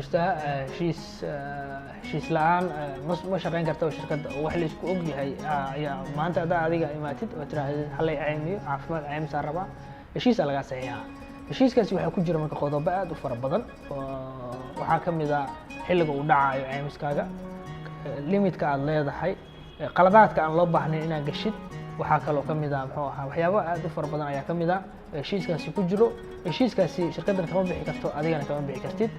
Jirtaa heshiis. Heshiis la-aan ma shaqeyn karta shirkadda. Wax la isku og yahay ayaa maanta haddaa adiga imaatid oo tirahdid halay caymiyo, caafimaad caymisaa rabaa, heshiisaa lagaa saxiixaa. Heshiiskaasi waxaa ku jira marka qodobo aad u fara badan oo waxaa ka mid ah xilliga uu dhacayo caymiskaaga, limitka aad leedahay, qaladaadka aan loo baahnayn inaad gashid. Waxaa kaloo ka mid ah, muxuu ahaa, waxyaabo aad u fara badan ayaa ka mid ah heshiiskaasi ku jiro. Heshiiskaasi shirkaddan kama bixi karto, adigana kama bixi kartid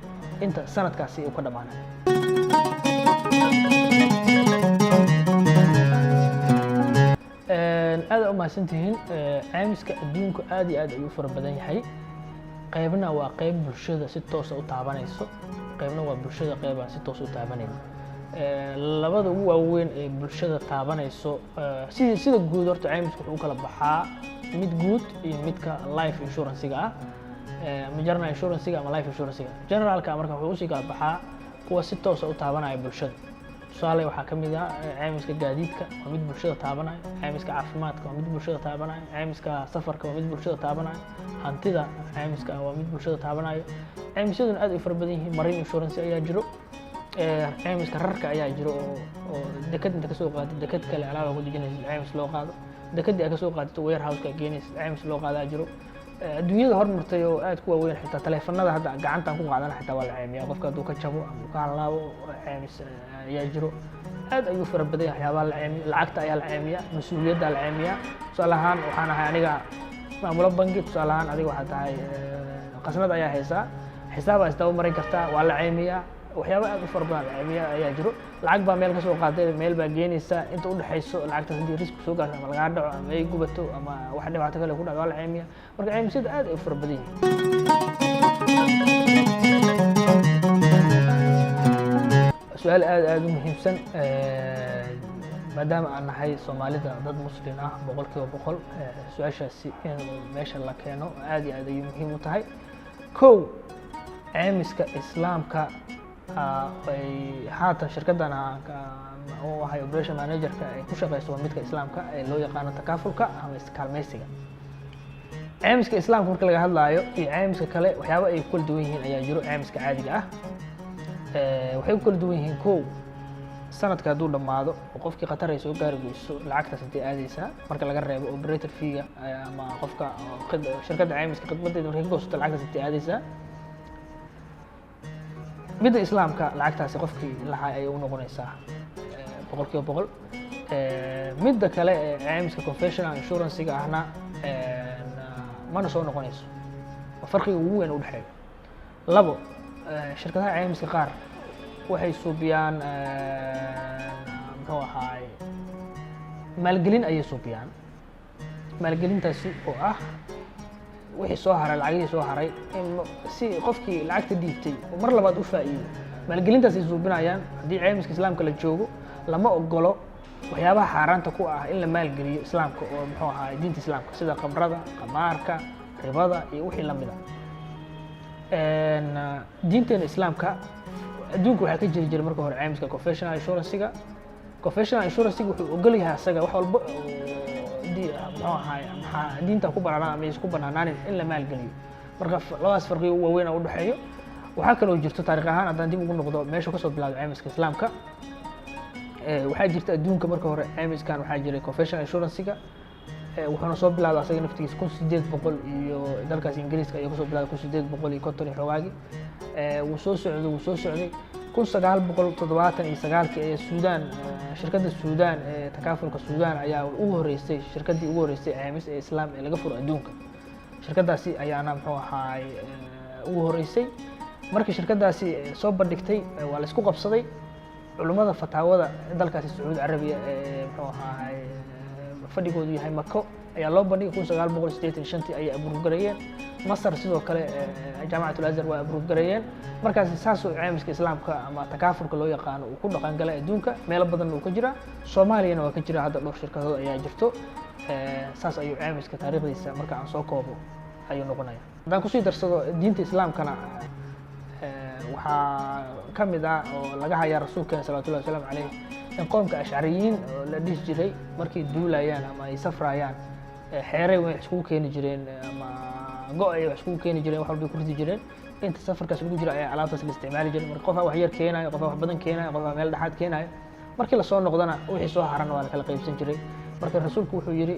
inta sanadkaasi uu ka dhamaanayo. Aad u mahadsantihiin. Caymiska adduunka aad iyo aad ayuu u fara badan yahay. Qaybna waa qayb bulshada si toosa u taabanayso, qaybna waa bulshada qayb aan si toos u taabanayn. Labada ugu waaweyn ee bulshada taabanayso, sida guud horta caymiska wuxuu u kala baxaa mid guud iyo midka life insurance-ga ah, ama general insurance-ga ama life insurance-ga. Generalka marka wuxuu usii kala baxaa kuwa si toosa u taabanaya bulshada. Tusaale waxaa ka mid ah caymiska gaadiidka, waa mid bulshada taabanayo. Caymiska caafimaadka waa mid bulshada taabanayo. Caymiska safarka waa mid bulshada taabanayo. Hantida caymiska waa mid bulshada taabanayo. Caymisyaduna aad ay fara badan yihiin. Marine insurance ayaa jiro, caymiska rarka ayaa jiro oo dekad inta kasoo qaadid dekad kale alaaba ku dejinaysid caymis loo qaado, dekadii aad kasoo qaadid warehouse-ka geenaysid caymis loo qaadaa jiro. Adduunyada hormartay oo aad ku waaweyn, xitaa taleefanada hadda gacantaan ku qaadana xitaa waa la caymiyaa. Qofka hadduu ka jabo ama uu ka halaabo, caymis ayaa jiro. Aad ayuu fara badan yahay waxyaabaha la caymiyo. Lacagta ayaa la caymiyaa, mas-uuliyadda la caymiyaa. Tusaale ahaan, waxaan ahay aniga maamulo bangi. Tusaale ahaan, adiga waxaa tahay qasnad ayaa haysaa, xisaabaa isdaba marin kartaa, waa la caymiyaa. Waxyaaba aad u fara badan la caymiyaa ayaa jiro. Lacag baa meel kasoo qaaday, meel baa geenaysaa, inta udhexayso lacagtaas haddii risk soo gaarto ama lagaa dhaco ama ay gubato ama wax dhibaato kale ku dhacdo, waa la caymiyaa. Marka caymisyada aad ay u fara badan yihiin. Su-aal aad aad u muhiimsan. Maadaama aan nahay Soomaalida dad Muslim ah 100%, su-aashaasi in meesha la keeno aad iyo aad ayay muhiim u tahay. Kow, caymiska Islaamka ay haatan shirkaddan u ahay operation managerka ay ku shaqeyso waa midka Islaamka ee loo yaqaano takaafulka ama iskaalmeysiga. Caymiska Islaamka marka laga hadlaayo iyo caymiska kale, waxyaaba ay ku kala duwan yihiin ayaa jiro. Caymiska caadiga ah waxay ku kala duwan yihiin: kow, sanadka hadduu dhammaado oo qofkii khatar ay soo gaari weyso, lacagtaas intay aadeysaa, marka laga reebo operator fee-ga ama qofka shirkadda caymiska khidmadeeda markay ka goosato, lacagtaas intay aadeysaa? Midda Islaamka lacagtaasi qofkii lahaa ayay u noqonaysaa 100%. Midda kale ee caymiska conventional insurance-ga ahna mana soo noqonayso. Waa farqiga ugu weyn u dhexeeyo. Labo, shirkadaha caymiska qaar waxay suubiyaan, muxuu ahaay, maalgelin ayay suubiyaan. Maalgelintaasi oo ah wixii soo haray, lacagihii soo haray, in si qofkii lacagta dhiibtay oo mar labaad u faa'iido, maalgelintaas ay suubinayaan. Haddii caymiska Islaamka la joogo, lama ogolo waxyaabaha xaaraanta ku ah in la maalgeliyo Islaamka oo, muxuu ahaay, diinta Islaamka, sida khamrada, qamaarka, ribada iyo wixii lamid a. Diinteena Islaamka, adduunka waxaa ka jiri jiray marka hore caymiska conventional insurance-ga. Conventional insurance-ga wuxuu ogol yahay asaga wax walba oo muxuu ahaay, maxaa diinta ku banaanaan ama isku banaanaanin in la maalgeliyo. Marka labadaas farqiga ugu waaweyn oo udhexeeyo. Waxaa kaloo jirto, taarikh ahaan haddaan dib ugu noqdo meesha kasoo bilowday caymiska Islaamka, waxaa jirta adduunka marka hore caymiskan waxaa jiray conventional insurance-ga. Wuxuuna soo bilowday asaga naftigiisa 1800 iyo dalkaas Ingiriiska ayuu kasoo bilowday, 1850 iyo xoogaagii. Wuu soo socday, wuu soo socday. 1979-kii ayaa Suudaan, shirkadda Suudaan ee takaafulka Suudaan ayaa ugu horeysay, shirkaddii ugu horeysay caymis ee Islaam ee laga furo adduunka. Shirkaddaasi ayaana, muxuu ahaay, ugu horeysay. Markii shirkaddaasi soo bandhigtay, waa la isku qabsaday. Culummada fataawada dalkaasi Sacuudi Carabiya ee, muxuu ahaay, fadhigoodu yahay Mako ayaa loo bandhigay. 1985-tii ayay approve gareeyeen. Masar sidoo kale, Jaamacat Azhar waa approve gareeyeen. Markaas saasuu caymiska Islaamka ama takaafulka loo yaqaano uu ku dhaqan galay adduunka, meelo badanna uu ka jiraa. Soomaaliyana waa ka jira hadda, dhowr shirkadood ayaa jirto. Saas ayuu caymiska taariikhdiisa marka aan soo koobo ayuu noqonaya. Haddaan kusii darsado diinta Islaamkana, waxaa ka mid ah oo laga hayaa rasuulkeena salawatullahi wasalaamu caleyh in qoomka Ashcariyiin oo la dhihi jiray markay duulayaan ama ay safrayaan, xeeray wax iskugu keeni jireen ama go' ay wax iskugu keeni jireen, wax walbay ku ridi jireen. Inta safarkaas lagu jiro ayaa alaabtaas la isticmaali jiray. Marka qofaa wax yar keenayo, qofaa wax badan keenayo, qofaa meel dhexaad keenayo. Markii lasoo noqdona, wixii soo harana waa la kala qaybsan jiray. Marka rasuulku wuxuu yidhi,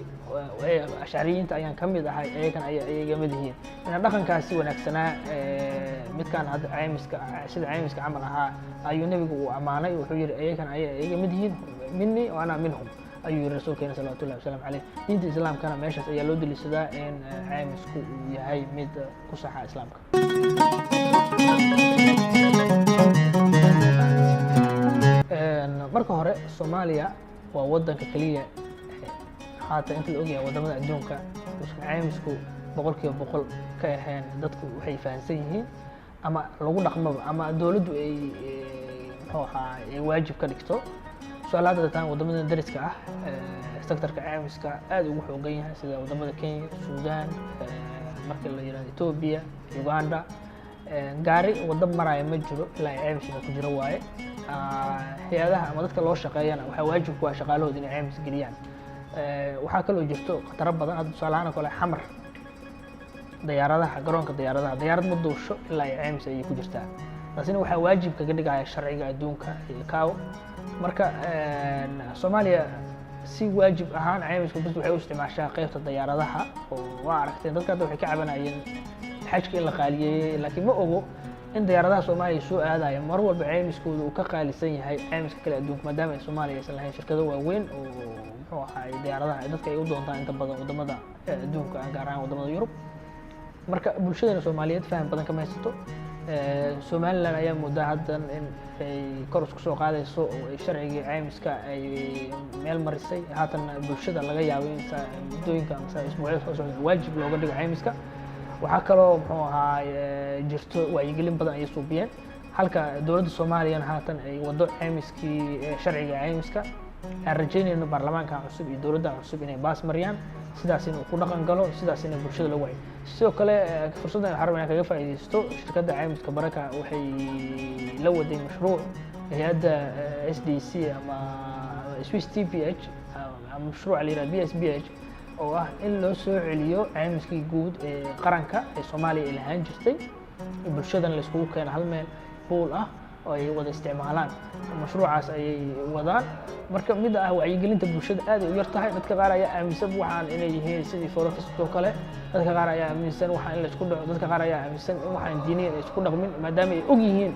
"Ashcariyiinta ayaan ka mid ahay, iyagan ay ayaga mid yihiin." Ina dhaqankaasi wanaagsanaa, midkaan hadda caymiska, sida caymiska camal ahaa, ayuu nebigu uu ammaanay. Wuxuu yidhi, "Iyagan ayay iyaga mid yihiin, مني وأنا منهم," ayuu yidhi rasuulkeena صلوات الله وسلام عليه. Diinta islaamkana meeshaas ayaa loo deliishadaa in caymisku uu yahay mid ku saxa islaamka. Marka hore, Soomaaliya waa wadanka keliya haatan inta la ogyahay wadamada adduunka uusan caymisku 100% ka ahayn. Dadku waxay fahamsan yihiin ama lagu dhaqmaba ama dowladdu ay, muxuu ahaa, ay waajib ka dhigto. Tusaale, hadda taan wadamada dariska ah sectorka caymiska aad ugu xoogan yahay, sida wadamada Kenya, Suudaan, marka la yirahdo Ethiopia, Uganda, gaari waddo maraya ma jiro ilaa ay caymisna ku jiro waaye. Hay-adaha ama dadka loo shaqeeyana waxaa waajib ku ah shaqaalahooda inay caymis geliyaan. Waxaa kaloo jirto khataro badan. Hadda tusaale ahaan oo kale, Xamar diyaaradaha, garoonka diyaaradaha, diyaarad ma duusho ilaa ay caymis ayay ku jirtaa. Taasina waxaa waajib kaga dhigaya sharciga adduunka iyo ICAO. Marka Soomaaliya si waajib ahaan caymiska bas waxay u isticmaashaa qeybta diyaaradaha, oo waa aragteen dadka hadda waxay ka cabanayeen xajka in la qaaliyeeyey, laakiin ma ogo in diyaaradaha Soomaaliya soo aadaya mar walba caymiskooda uu ka qaalisan yahay caymiska kale adduunka, maadaama ay Soomaaliya aysan lahayn shirkado waaweyn oo, muxuu ahaay, diyaaradaha ay dadka ay u doontaan inta badan wadamada adduunka, gaar ahaan wadamada Yurub. Marka bulshadana Soomaaliyeed faham badan kama haysato. Somaliland ayaa moodaa haddan in ay kor isku soo qaadayso oo ay sharcigii caymiska ay meel marisay. Haatan bulshada laga yaabo in muddooyinka ama isbuucyada soo socda waajib looga dhigo caymiska. Waxaa kaloo, muxuu ahaa, jirto wacyigelin badan ayay suubiyeen, halka dowladda Soomaaliyana haatan ay wado caymiskii, sharciga caymiska. Aan rajaynayno baarlamaanka cusub iyo dowladda cusub inay baas mariyaan, sidaas inuu ku dhaqan galo, sidaas in bulshada loo wacyo. Sidoo kale, fursaddan waxaan rabaa inaan kaga faa'iidaysto, shirkadda caymiska Baraka waxay la waday mashruuc hay-adda SDC ama Swiss TPH, ama mashruuca la yihahdo BSPH, oo ah in loo soo celiyo caymiskii guud ee qaranka ee Soomaaliya ay lahaan jirtay, bulshadana la iskugu keeno hal meel pool ah oo ay wada isticmaalaan. Mashruucaas ayay wadaan. Marka midda ah wacyigelinta bulshada aad ay u yar tahay. Dadka qaar ayaa aaminsan waxaan inay yihiin sidii forex oo kale, dadka qaar ayaa aaminsan waxaan in la isku dhaco, dadka qaar ayaa aaminsan in waxaan diiniyan ay isku dhaqmin, maadaama ay og yihiin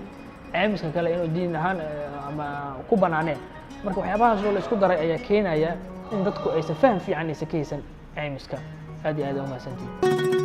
caymiska kale inuu diin ahaan ama ku banaaneen. Marka waxyaabahaas oo la isku daray ayaa keenaya in dadku aysan faham fiican aysan ka haysan caymiska. Aad iyo aad aa umahadsantihin.